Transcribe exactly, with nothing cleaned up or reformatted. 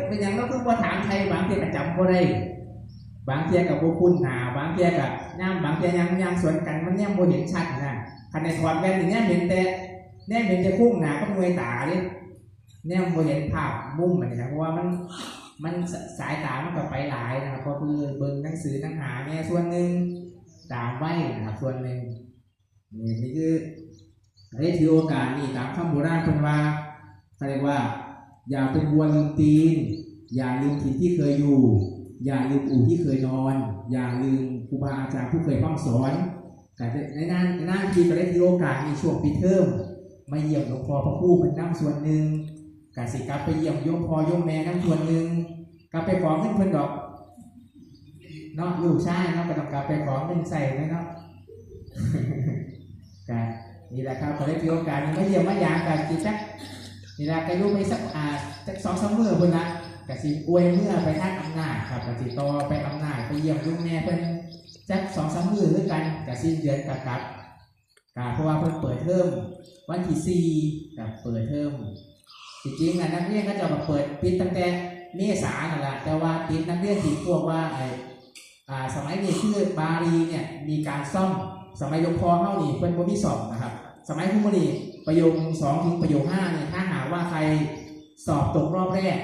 เป็นหยังเราคือบ่ถามไทย บางเทื่อก็จำบ่ได้ บางเทื่อก็บ่คุ้นหน้า บางเทื่อก็ย่าม บางเทื่อย่าง ย่างสวนกันมันแนมบ่เห็นชัดนะ คันได้ถอดแว่นนี่แนมเห็นแต่ แนมเห็นแต่โครงหน้ากับหน่วยตาเด้ แนมบ่เห็นภาพมุมอันนี้นะ เพราะว่ามัน มันส- สายตามันก็ไปหลายนะครับ ก็คือเบิ่งหนังสือหนังหาแหน่ส่วนหนึ่ง ตามวัยนะครับ ส่วนหนึ่ง นี่ นี่คือ ได้ถือโอกาสนี้ ตามคำโบราณเพิ่นว่า เขาเรียกว่า อย่าเป็นวัวลืมตีน อย่าลืมถิ่นที่เคยอยู่ อย่าลืมอู่ที่เคยนอน อย่าลืมครูบาอาจารย์ผู้เคยพร่ำสอน แต่ในนั้น ในนั้นที่ก็ได้ถือโอกาสในช่วงปิดเทอม มาเยี่ยมหลวงพ่อพระครูเพิ่นนำส่วนหนึ่ง ก็สิกลับไปเยี่ยมโยมพ่อโยมแม่นำส่วนหนึ่ง กลับไปขอเงินเพิ่นดอก เนาะ ลูกชายเนาะ ก็ต้องกลับไปขอเงินใส่แหน่เนาะ ก็นี่แหละครับ ก็ได้ถือโอกาสนี้มาเยี่ยมมายามกัน สิจัก นี่ล่ะ ก็อยู่ไปสัก อ่า จักสองสามมื้อพุ้นละ ก็สิอวยเมือไปทางอำนาจครับ ก็สิต่อไปอำนาจ ไปเยี่ยมโยมแม่เพิ่นจักสองสามมื้อคือกัน ก็สิ้นเดือนก็กลับ ก็เพราะว่าเพิ่นเปิดเทอมวันที่สี่ ก็เปิดเทอม ที่จริงน่ะ นักเรียนเขาเจ้าก็เปิด ปิดตั้งแต่เมษานั่นล่ะ แต่ว่าติดนักเรียนที่พวกว่า ไอ้ อ่า สมัยนี้คือบาลีเนี่ยมีการซ่อม สมัยหลวงพ่อเฮานี่เพิ่นบ่มีซ่อมนะครับ สมัยคุมื้อนี้ประโยคสองถึงประโยคห้าเนี่ย ถ้าหากว่าใครสอบตกรอบแรก